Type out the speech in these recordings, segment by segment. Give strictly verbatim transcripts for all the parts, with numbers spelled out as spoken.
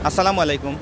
আসসালামু আলাইকুম।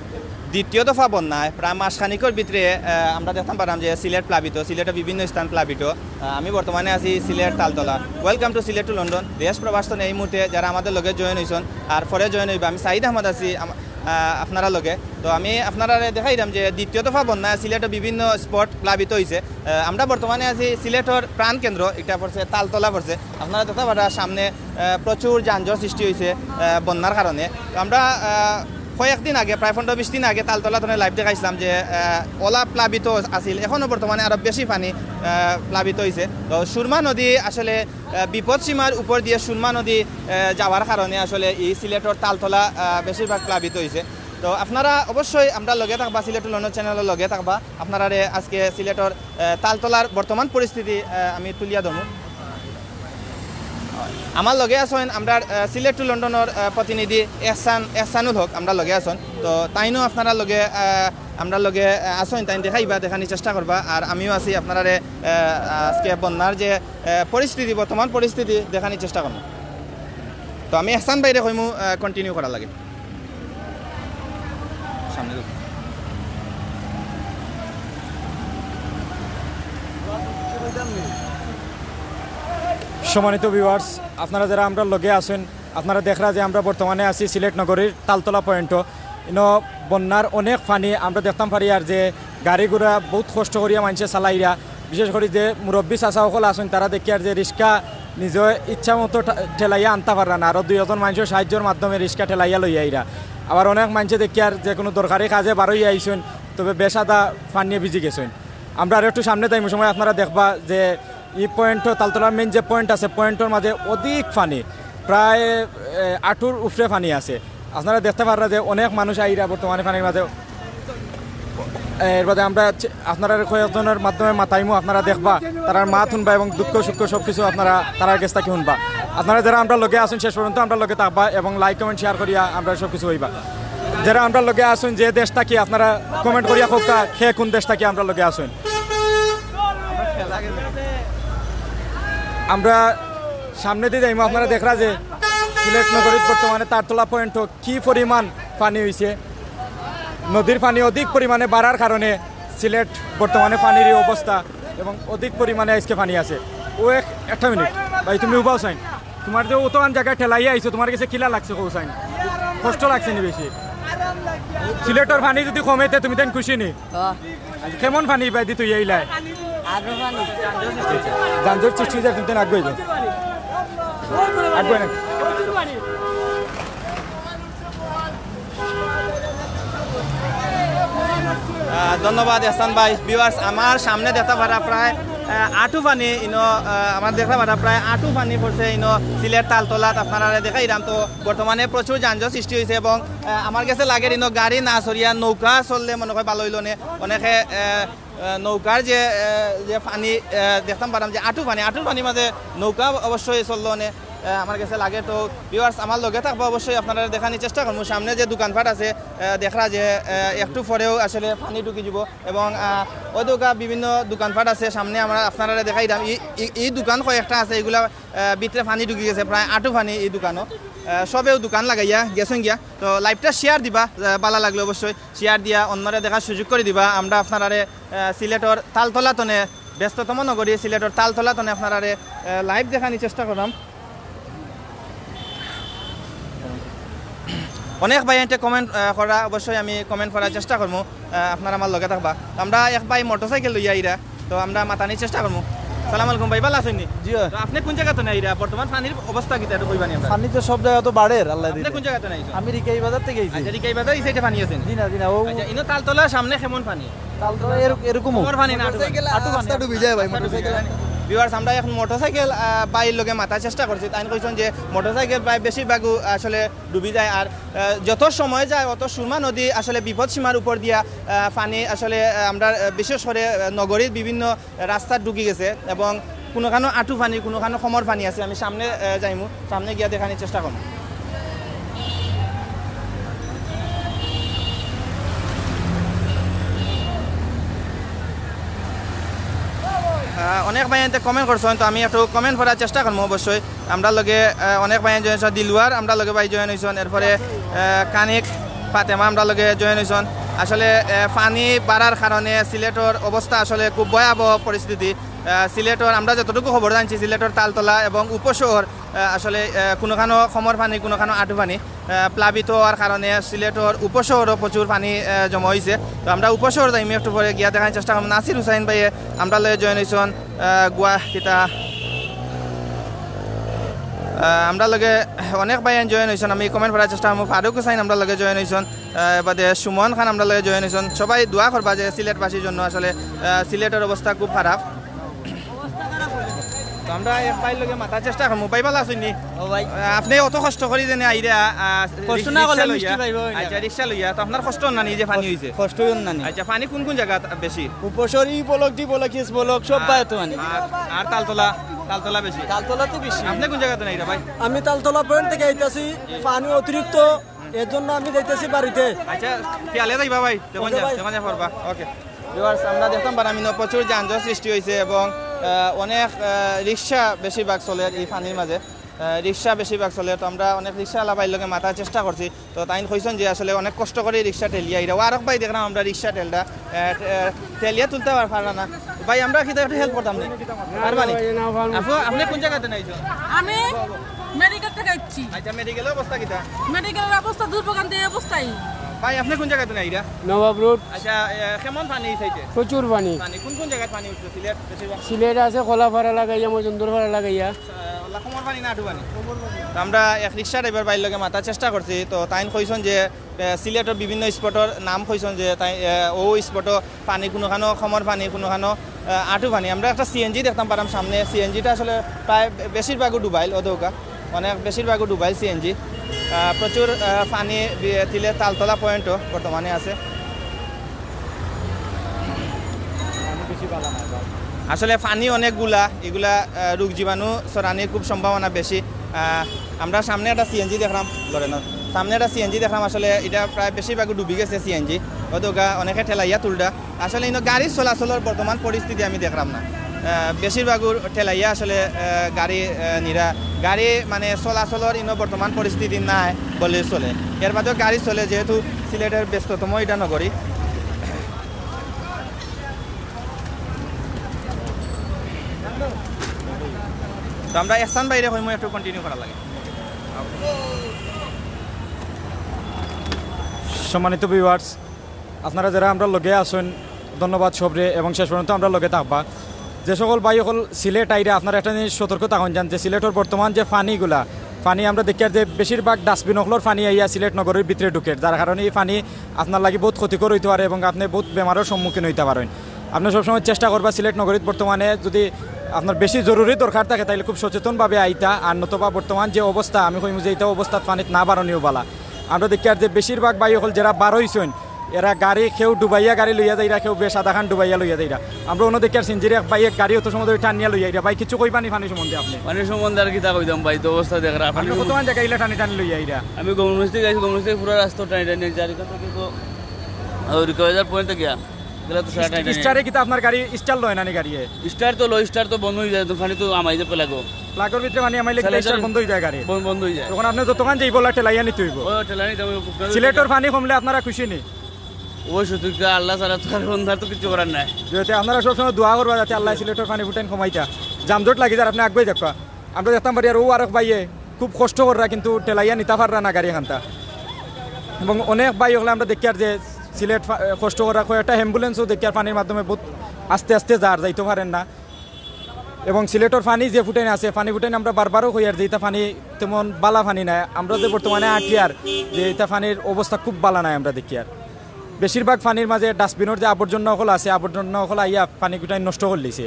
দ্বিতীয় দফা বন্যায় প্রায় মাসখানিকর ভিতরে, আহ, আমরা দেখতাম পারলাম যে সিলেট প্লাবিত, সিলেটের বিভিন্ন স্থান প্লাবিত। আহ, আমি বর্তমানে আছি Sylhet Taltala. Welcome to Sylhet to London. দেশ প্রবাস তনে এই মুহূর্তে যারা আমাদের লগে জয়েন হইছেন আর পরে জয়েন হইবা, আমি সাইদ আহমদ আছি আম-, আহ, আপনারা লগে। তো আমি আপনারা দেখাইলাম যে দ্বিতীয় দফা বন্যায় সিলেটের বিভিন্ন স্পট প্লাবিত হইছে। আহ, আমরা বর্তমানে আছি সিলেটের প্রাণকেন্দ্র, এটা পড়ছে তালতলা পড়ছে। আপনারা দেখতে পারা সামনে, আহ, প্রচুর যানজট সৃষ্টি হইছে, আহ, বন্যার কারণে। তো আমরা, আহ, কয়েকদিন আগে, প্রায় পনেরো বিশ দিন আগে তালতলা তনে লাইভ দেখাইছিলাম যে, আহ, ওলা প্লাবিত আছিল, এখনো বর্তমানে আরো বেশি পানি, আহ, প্লাবিত হইছে। তো সুরমা নদী আসলে, আহ, বিপদ সীমার উপর দিয়ে সুরমা নদী, আহ, যাওয়ার কারণে আসলে এই সিলেটের তালতলা, আহ, বেশিরভাগ প্লাবিত হইছে। তো আপনারা অবশ্যই আমরা লগে থাকবা, সিলেট টু লন্ডন চ্যানেলের লগে থাকবা। আপনারারে আজকে সিলেটর, আহ, তালতলার বর্তমান পরিস্থিতি, আহ, আমি তুলিয়া ধরমু। আমার লগে আছেন আমরা, আহ, সিলেট টু লন্ডনের, আহ, প্রতিনিধি এহসান, এহসানুল হক আমরা লগে আছেন। তো তাইনও আপনারা লগে, আহ, আমরা লগে, আহ, আছেন, তাইন দেখাইবা, দেখানির চেষ্টা করবা। আর আমিও আছি আপনারারে, আহ, আজকে বন্যার যে, আহ, পরিস্থিতি, বর্তমান পরিস্থিতি দেখানির চেষ্টা করবো। তো আমি এহসান ভাইরে কইমু, আহ, কন্টিনিউ করার লাগে। সামনে দেখো। সম্মানিত ভিউয়ার্স, আপনারা যারা আমরা লগে আছেন, আপনারা দেখরা যে আমরা বর্তমানে আছি সিলেট নগরীর তালতলা পয়েন্টও। ইনো বন্যার অনেক পানি আমরা দেখতাম পারি, আর যে গাড়ি ঘোড়া বহুত কষ্ট করিয়া মানষে চালাইরা, বিশেষ করি যে মুরব্বী চাচা সকল আছেন, তারা দেখিয়ার যে রিক্সা নিজে ইচ্ছা মতো ঠা-, ঠেলাইয়া আনতা পাররা না, আরও দুই একজন মানষর সাহায্যর মাধ্যমে রিক্সা ঠেলাইয়া লইয়া আইরা। আবার অনেক মানষে দেখিয়ার যে কোনো দরকারি কাজে বারইয়া আইছেন, তবে বেশ আধা পানিয়ে ভিজি গেছেন। আমরা আর একটু সামনে যাইমু সময় আপনারা দেখবা যে এই পয়েন্টও, তালতলার মেইন যে পয়েন্ট আছে, পয়েন্টর মাঝে অধিক পানি, প্রায়, এ, আঁটুর উপরে পানি আছে। আপনারা দেখতে পাররা যে অনেক মানুষ আইরা বর্তমানে পানির মাঝে। এর বাদে আমরা চে-, আপনারা কয়েকজনের মাধ্যমে মাতাইমু, আপনারা দেখবা, তারার মাত হুনবা এবং দুঃখ সুখ সব কিছু আপনারা তারার গেছ থাকি হুনবা। আপনারা যারা আমরা লগে আছেন শেষ পর্যন্ত আমরা লগে থাকবা এবং লাইক কমেন্ট শেয়ার করিয়া আমরা সব কিছু হইবা। যারা আমরা লগে আছেন যে দেশ থাকি, আপনারা কমেন্ট করিয়া কউক্কা কে কোন দেশ থাকি আমরা লগে আছেন। আমরা সামনে দিয়ে যাইমু, আপনারা দেখরা যে সিলেট নগরীত বর্তমানে তালতলা পয়েন্টও কি পরিমাণ পানি হইছে। নদীর পানি অধিক পরিমাণে বাড়ার কারণে সিলেট বর্তমানে পানির এই অবস্থা এবং অধিক পরিমাণে আজকে পানি আছে। ও এক, একটা মিনিট ভাই, তুমি উবাও চাইন, তোমার যে অতখান জায়গায় ঠেলাইয়া আইছো, তোমার গেছে কিলা লাগছে কও চাইন? কষ্ট লাগছে নি বেশি? সিলেটর পানি যদি কমে তে তুমি তাইন খুশি নি? আহ, আচ্ছা, কেমন পানি বাই দিত ইয়া ইলাই? আরো পানি। যানজট সৃষ্টি হয়ে যায়, তুমি তাইন আগুয়াই যাও। আগুয়াই না। আহ, ধন্যবাদ এহসান ভাই। ভিউয়ার্স, আমার সামনে দেখতে পারা প্রায়, আহ, আঁটু পানি ইনো, আহ, আমার দেখতে পারা প্রায় আঁটু পানি পড়ছে ইনো সিলেট তালতলাত। আপনারা দেখাইলাম তো বর্তমানে প্রচুর যানজট সৃষ্টি হয়েছে এবং, আহ, আমার গেছে লাগে ইনো গাড়ি না চড়িয়া নৌকা চললে মনে হয় ভালো হইল নে। অনেকে, আহ, আহ, নৌকার যে, আহ, যে পানি, আহ, দেখতাম পারাম যে আঁটু পানি, আঁটুর পানির মাঝে নৌকা অবশ্যই চললো নে, আহ, আমার গেছে লাগে। তো ভিউয়ার্স, আমার লগে থাকবা, অবশ্যই আপনারা দেখানির চেষ্টা করবো। সামনে যে দোকানপাট আছে, আহ, দেখরা যে, আহ, একটু পরেও আসলে পানি ঢুকি যাব এবং, আহ, ওই দোকান, বিভিন্ন দোকানপাট আছে সামনে, আমরা আপনারা দেখাইলাম। এই, এই, এই দোকান কয়েকটা আছে, এগুলা, আহ, ভিতরে পানি ঢুকি গেছে, প্রায় আঁটু পানি এই দোকানও। আহ, সবেও দোকান লাগাইয়া গেছেন গিয়া। তো লাইভটা শেয়ার দিবা, আহ, ভালা লাগলে অবশ্যই শেয়ার দিয়া অন্যরে দেখার সুযোগ করে দিবা। আমরা আপনারারে, আহ, সিলেটর তালতলা তনে, ব্যস্ততম নগরী সিলেটর তালতলা তনে আপনারারে, আহ, লাইভ দেখানির চেষ্টা করলাম। অনেক ভাই এতে কমেন্ট, আহ, করা, অবশ্যই আমি কমেন্ট করার চেষ্টা করবো। আহ, আপনারা আমার লগে থাকবা। তো আমরা এক ভাই মোটরসাইকেল লইয়া আইরা, তো আমরা মাতানির চেষ্টা করবো। সালাম আলাইকুম ভাই, ভালা আছেন নি? জি অয়। তো আপনি কোন জায়গা তনে আইরা? বর্তমান পানির অবস্থা কিতা একটু কইবা নি আমরা? পানি তো সব জায়গা তো বাড়ের, আল্লাহ আপনি দিলে। কোন জায়গা তনে আইছেন? আমি রিকাই বাজার থেকে আইছি। আচ্ছা, রিকাই বাজার এই সাইডে পানি আছে নি? জি না, জি না, ও আচ্ছা, ইনো তালতলা সামনে কেমন পানি? তালতলা এর-, এরকমও। কমর পানি না আঁটু পানি? মোটরসাইকেল আঁটু পানি, রাস্তা আঁটু ডুবি পানি। যায় ভাই, রাস্তা ডুবি মোটরসাইকেল। যায়। ভিউয়ার্স, আমরা এখন মোটরসাইকেল, আহ, ভাইর লগে মাতার চেষ্টা করছি। তাইন কইছেন যে মোটরসাইকেল প্রায় বেশিরভাগ, আহ, আসলে ডুবি যায়। আর, আহ, যত সময় যায়, অত সুরমা নদী আসলে বিপদ সীমার উপর দিয়া, আহ, পানি আসলে, আহ, আমরা, আহ, বিশেষ করে, আহ, নগরীর বিভিন্ন রাস্তাত ঢুকি গেছে এবং কোনোখানো আঁটু পানি, কোনোখানো কমর পানি আছে। আমি সামনে, আহ, যাইমু, সামনে গিয়া দেখানির চেষ্টা করমু। আহ, অনেক ভাই এতে কমেন্ট করছেন, তো আমি একটু কমেন্ট পড়ার চেষ্টা করবো অবশ্যই। আমরা লগে, আহ, অনেক ভাই জয়েন হইছেন, দিলওয়ার আমরা লগে ভাই জয়েন হইছেন, এরপরে, আহ, কানিক, ফাতেমা আমরার লগে জয়েন অইছইন। আসলে, এ, পানি বাড়ার কারণে সিলেটর অবস্থা আসলে খুব ভয়াবহ পরিস্থিতি। এ, সিলেটর আমরা যতটুকু খবর জানছি, সিলেটর তালতলা এবং উপশহর, এ, আসলে, এ, কুনুখানো কমর পানি, কুনুখানো আঁটু পানি, এ, প্লাবিত অওয়ার কারণে সিলেটর উপশহরও প্রচুর পানি, এ, জমা অইছে। তো আমরা উপশহর যাইমু একটু পরে, গিয়া দেখার চেষ্টা করমু। নাসির হুসাইন ভাইয়ে আমরার লগে জয়েন অইছইন, এ, গুয়া কিতা, এ, আমরার লগে অনেক ভাইয়াইন জয়েন অইছইন, আমি কমেন্ট পড়ার চেষ্টা করমু। ফারুক হুসাইন আমরার লগে জয়েন অইছইন, এ, বাদে সুমন খান আমরার লগে জয়েন অইছইন। সবাই দোয়া করবা যে সিলেটবাসীর জন্য। আসলে, এ, সিলেটর অবস্থা খুব খারাপ। তো আমরা এক ভাইর লগে মাতার চেষ্টা করমু। ভাই, ভালা আছইন নি? ও ভাই। আহ, আপনে অত কষ্ট করি যেনে আইরা, আহ, কষ্ট রিক-, না করলে রিক্সা লইয়া। মিষ্টি পাইবো না। আচ্ছা, রিক্সা লইয়া। তো আপনার কষ্ট অইন না নি যে পানি কষ-, অইছে? কষ্ট অইন না নি। আচ্ছা, পানি কুন কুন জাগাত বেশি? উপশহর, E block, D block, S block, সব আর, বায়তো পানি। আর, আর তালতলা, তালতলা বেশি? তালতলা তো বেশি। আপনে কুন জাগাত আইরা ভাই? আমি তালতলা পয়েন্ট থাকি আইতাছি, পানি অতিরিক্ত, এর জন্য আমি যাইতাছি বাড়িতে। আচ্ছা, খেয়ালে যাইবা ভাই, যখন ওকে যা, ভাই। যখন যা পারবা। ওকে। ভিউয়ার্স, আমরা দেখতাম পারাম ইনো প্রচুর যানজট সৃষ্টি অইছে এবং, আহ, অনেক, আহ, রিক্সা বেশিরভাগ চলের ই পানির মাঝে। আহ, রিক্সা বেশিরভাগ চলের। তো আমরা অনেক রিক্সাআলা ভাইর লগে মাতার চেষ্টা করছি। তো তাইন কইছইন যে আসলে অনেক কষ্ট করি রিক্সা ঠেলিয়া আইরা। ও আরক ভাই দেখরাম আমরা রিক্সা ঠেলরা, আহ, আহ, ঠেলিয়া তুলতা পার-, পাররা না। ভাই, আমরা কিতা একটু হেল্প করতাম নি? পারবা নি? আপু, আপনে কুন জাগাত আইছইন? আমি মেডিকেল থাকি আইছি। আচ্ছা, মেডিকেলর অবস্থা কিতা? মেডিকেলর অবস্থা দুর্ভোগান্তি অবস্থায়। ভাই, আপনে কুন জাগাত আইরা? নবাব রোড। আচ্ছা, এ, কেমন পানি এই সাইডে? প্রচুর পানি। পানি, কুন কুন জাগাত পানি উঠছে? সিলেট বেশিরভাগ? সিলেট আছে কলাপাড়া লাগাইয়া, মজুমদারপাড়া লাগাইয়া। আচ্ছা, ওলা কমর পানি না আঁটু পানি? তো আমরা এক রিক্সা ড্রাইভার ভাইর লগে মাতার চেষ্টা করছি, তো তাইন কইছইন যে, এ, সিলেটর বিভিন্ন স্পটর নাম কইছইন যে তাই, এ, ও স্পটও পানি, কুনুখানো কমর পানি, কুনুখানো, এ, আঁটু পানি। আমরা একটা সিএনজি দেখতাম পারাম সামনে, সিএনজিটা আসলে প্রায় বে-, বেশিরভাগও ডুবাইল, ও দৌকা। অনেক বেশিরভাগও ডুবাইল সিএনজি। আহ, প্রচুর, আহ, পানি বি-, তিলে তালতলা পয়েন্টও বর্তমানে আছে। আসলে পানি অনেক গুলা, ইগুলা, আহ, রোগ জীবাণু ছড়ানির খুব সম্ভাবনা বেশি। আহ, আমরা সামনে একটা সিএনজি দেখরাম, লরেনর সামনে একটা সিএনজি দেখরাম, আসলে ইটা প্রায় বেশিরভাগও ডুবি গেছে সিএনজি, অতগা অনেকে ঠেলাইয়া তুলরা। আসলে ইনো গাড়ি চলাচলর বর্তমান পরিস্থিতি আমি দেখরাম না। আহ, বেশিরভাগও ঠেলাইয়া আসলে, আহ, গাড়ি, আহ, নিরা। গাড়ি মানে চলাচলর ইনো বর্তমান পরিস্থিতি নাই বললে চলে। এর বাদেও গাড়ি চলে, যেহেতু সিলেটর ব্যস্ততম ইটা নগরী। তো আমরা এহসান ভাইরে কইমু একটু কন্টিনিউ করার লাগি। সম্মানিত ভিউয়ার্স, আপনারা যারা আমরার লগে আছইন, ধন্যবাদ সবরে এবং শেষ পর্যন্ত আমরার লগে থাকবা। যে সকল ভাই অকল সিলেট আইরা, আপনারা একটা জিনিস সতর্ক থাকইন যান যে সিলেটর বর্তমান যে পানিগুলা, পানি আমরা দেখিয়ার যে বেশিরভাগ ডাস্টবিন অকলর পানি আইয়া সিলেট নগরীর ভিতরে ঢুকের, যার কারণে ই পানি আপনার লাগি বউত ক্ষতিকর অইতে পারে এবং আপনে বউত বেমারর সম্মুখীন অইতা পারইন। আপনে সবসময় চেষ্টা করবা সিলেট নগরীত বর্তমানে যদি আপনার বেশি জরুরি দরকার থাকে তাইলে খুব সচেতনভাবে আইতা, আর নতুবা বর্তমান যে অবস্থা আমি কইমু যে ইতা অবস্থাত পানিত না বারনিও বালা। আমরা দেখিয়ার যে বেশিরভাগ ভাই অকল যেরা বারইছইন, এরা গাড়ি কেউ ডুবাইয়া গাড়ি লইয়া যাইরা, কেউ বেশ আধাখান ডুবাইয়া লইয়া যাইরা। আমরা অনো দেখিয়ার সিএনজির এক ভাই এক গাড়ি অত সময় ধরি টানিয়া লইয়া আইরা। ভাই, কিছু কইবা নি পানি সম্বন্ধে আপনে? পানি সম্বন্ধে আর কিতা কইতাম ভাই, তো অবস্থা দেখরা। আপনে কতখান জাগা ইলা টানি টানি লইয়া আইরা? আমি গমরুস্তি গাইছি, গমরুস্তি পুরা রাস্তা টানি টানি যার, এখান থেকে তো, ওই রিকভাইজার পয়েন্ট গিয়া, গেলে তো সারা টানি টানি। স্টারে কিতা আপনার গাড়ি স্টার লয় না নি গাড়িয়ে? স্টার তো লয়, স্টার তো বন্ধ অইযায়, তো পানি তো আমাই যে পেলাগো। প্লাগর ভিতরে পানি আমাইলে কিতা স্টার বন্ধ অইযায় গাড়ি? বন্ধ, বন্ধ অইযায়। তখন আপনে যতখান যাইবো ওলা ঠেলাইয়া নিতে অইবো। ও, ঠেলানি তো আমি ফুকনা সিলেটর পানি কমলে আপনারা খুশি নি? অবশ্যই, তুই তো আল্লাহ ছাড়া তো আর বন্ধার তো কিছু করার নাই। যেহেতু আপনারা সবসময় দোয়া করবা যাতে আল্লাহ সিলেটর পানি ফুটাইন কমাইতা, জামজট লাগি যার, আপনে আগুয়াই যাউক্কা। আমরা দেখতাম পারি আর ও আরক ভাইয়ে খুব কষ্ট কররা, কিন্তু ঠেলাইয়া নিতা পাররা না গাড়ি এখানতা। এবং অনেক ভাই অকলে আমরা দেখিয়ার যে সিলেট ফা-, কষ্ট কররা, কয়েকটা অ্যাম্বুলেন্সও দেখিয়ার পানির মাধ্যমে বউত আস্তে আস্তে যার, যাইতো পারের না। এবং সিলেটর পানি যে ফুটাইন আছে, পানি ফুটাইন আমরা বারবারও কইয়ার যে ইতা পানি তেমন বালা পানি নায়। আমরা যে বর্তমানে আটিয়ার যে ইতা পানির অবস্থা খুব বালা নায় আমরা দেখিয়ার। বেশিরভাগ পানির মাঝে ডাস্টবিনর যে আবর্জনা অকল আছে, আবর্জনা অকল আইয়া পানি গুটাই নষ্ট করিলিছে।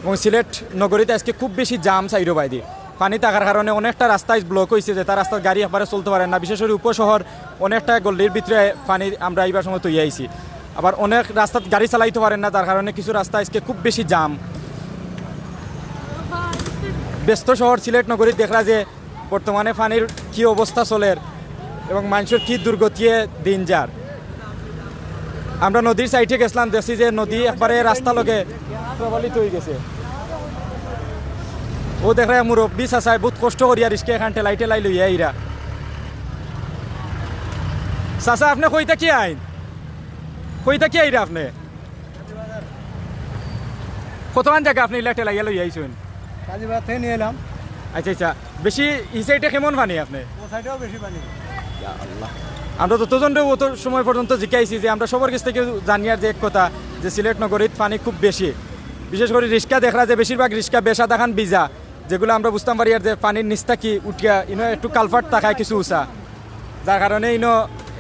এবং সিলেট নগরীত আজকে খুব বেশি জাম চাইরোবায়দি। পানি থাকার কারণে অনেকটা রাস্তা ব্লক অইছে, যেটা রাস্তাত গাড়ি একবারে চলতো পারের না। বিশেষ করি উপশহর অনেকটা গল্লির ভিতরে পানি আমরা ইবার সময় তৈয়া আইছি। আবার অনেক রাস্তাত গাড়ি চালাইতো পারের না, যার কারণে কিছু রাস্তা আজকে খুব বেশি জাম। ব্যস্ত শহর সিলেট নগরীত দেখরা যে বর্তমানে পানির কি অবস্থা চলের এবং মানষর কি দুর্গতিয়ে দিন যার। আমরা নদীর সাইডে গেছলাম, দেখছি যে নদী একবারে রাস্তা লগে প্রবাহিত অইগেছে। ও দেখরা মুরব্বি চাচায় বউত কষ্ট করিয়া রিস্কা এখান ঠেলাই ঠেলাই লইয়া আইরা। চাচা, আপনে কই থাকি আইন? কই থাকি আইরা আপনে? কতখান জাগা আপনে ইলা ঠেলাইয়া লই আইছইন? কাজীবাজার থাকি নিয়া আইলাম। আচ্ছা, আচ্ছা। বেশি ই সাইডে কেমন পানি আপনে? ও সাইডেও বেশি পানি। ইয়া আল্লাহ। আমরা যতজনরে অত সময় পর্যন্ত জিকাইছি যে আমরা সবর গেছ থাকি জানিয়ার যে এক কথা যে সিলেট নগরীত পানি খুব বেশি। বিশেষ করি রিস্কা দেখরা যে বেশিরভাগ রিস্কা বেশ আধাখান ভিজা, যেগুলা আমরা বুঝতাম পারি আর যে পানির নিচ থাকি উঠিয়া ইনো একটু কালভার্ট থাকায় কিছু উচা। যার কারণে ইনো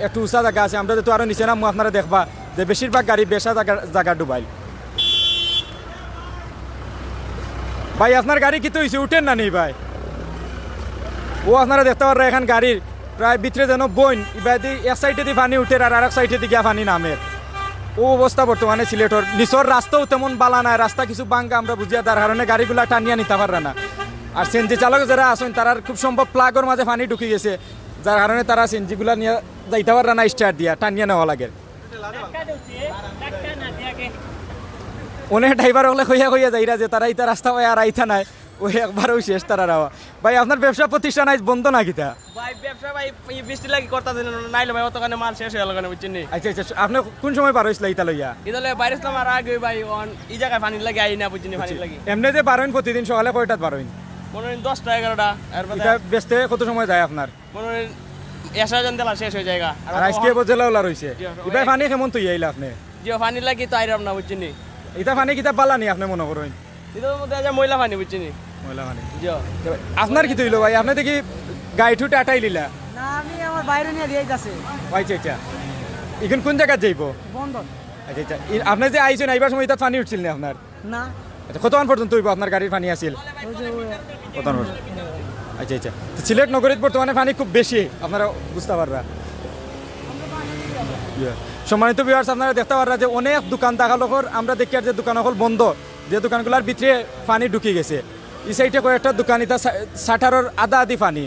একটু উচা জাগা আছে। আমরা যেহেতু আরো নিচে নামমু, আপনারা দেখবা যে বেশিরভাগ গাড়ি বেশা জাগা, জাগা ডুবাইল। ভাই, আপনার গাড়ি কিতা অইছে, উঠের না নি ভাই? ও আপনারা দেখতা পাররা, এখান গাড়ির প্রায় ভিতরে যেন বইন, ইবাদি এক সাইডেদি পানি উঠের আর আরেক সাইডেদি গিয়া পানি নামের। ও অবস্থা বর্তমানে সিলেটর। নিচর রাস্তাও তেমন বালা নায়, রাস্তা কিছু ভাঙ্গা আমরা বুঝিয়া, যার কারণে গাড়িগুলা টানিয়া নিতা পাররা না। আর সিএনজি চালক যেরা আছইন, তারার খুব সম্ভব প্লাগর মাঝে পানি ঢুকি গেছে, যার কারণে তারা সিএনজিগুলা নিয়া যাইতা পাররা না, স্টার্ট দিয়া টানিয়া নেওয়া লাগে। অনেক ড্রাইভার অকলে কইয়া কইয়া যাইরা যে তারা ইতা রাস্তা পায় আর আইতা নায়, ওই একবারও শেষ তারার আওয়া। ভাই, আপনার ব্যবসা প্রতিষ্ঠান আইজ বন্ধ না কিতা? ভাই, ব্যবসা ভাই, ই বৃষ্টি লাগি করতাছে না, নাইলে ভাই অতখানে মাল শেষ অইয়া গেল, বুঝছইন নি? আচ্ছা, আচ্ছা, আপনে কোন সময় বার অইছলা ইতা লইয়া? ইতা লইয়া বাইর অইছলাম আর আগে ভাই, অন ই জাগায় পানির লাগি আই না, বুঝছইন নি, পানির লাগি। এমনে যে বারইন প্রতিদিন সকালে কয়টাত বারইন? মনে অইন দশটা, এগারোটা, এরপরে ইটা বেচতে কত সময় যায় আপনার? মনে অইন এশার আজান দিলা শেষ অইযায়। আর আজকে অখন বজেলা ওলা রইছে। জি, ইবায় পানি কেমন থইয়া আইলা আপনে? জি, পানির লাগি তো আইরাম না, বুঝছইন নি? ইতা পানি কিতা বালা নি আপনে মনে করইন? ইতার মধ্যে আছে ময়লা পানি, বুঝছইন নি? ময়লা পানি। জি। আপনার কিতা অইলো ভাই? আপনে দেখি গাড়ি ঠু টাটাই লিলা। না, আমি আমার বাইরে নিয়া দিয়া যাইতাছে। আচ্ছা, আচ্ছা। ইখান কোন জাগাত যাইবো? বন্দর। আচ্ছা, আচ্ছা। ই-, আপনে যে আইছইন, আইবার সময় ইতাত পানি উঠছিল নি আপনার? না। আচ্ছা, কতক্ষণ পর্যন্ত অইবো আপনার গাড়ির পানি আছিল? ওই যে ওই কতক্ষণ পর্যন্ত? আচ্ছা, আচ্ছা। তো সিলেট নগরীত বর্তমানে পানি খুব বেশি, আপনারা বুঝতা পাররা। ইয়া। সম্মানিত ভিউয়ার্স, আপনারা দেখতা পাররা যে অনেক দোকান দাখাল অকল, আমরা দেখিয়ার যে দোকান অকল বন্ধ, যে দোকানগুলার ভিতরে পানি ঢুকি গেছে। ই সাইডে কয়েকটা দোকান ইতা শা-, শাটারর আধা আধি পানি,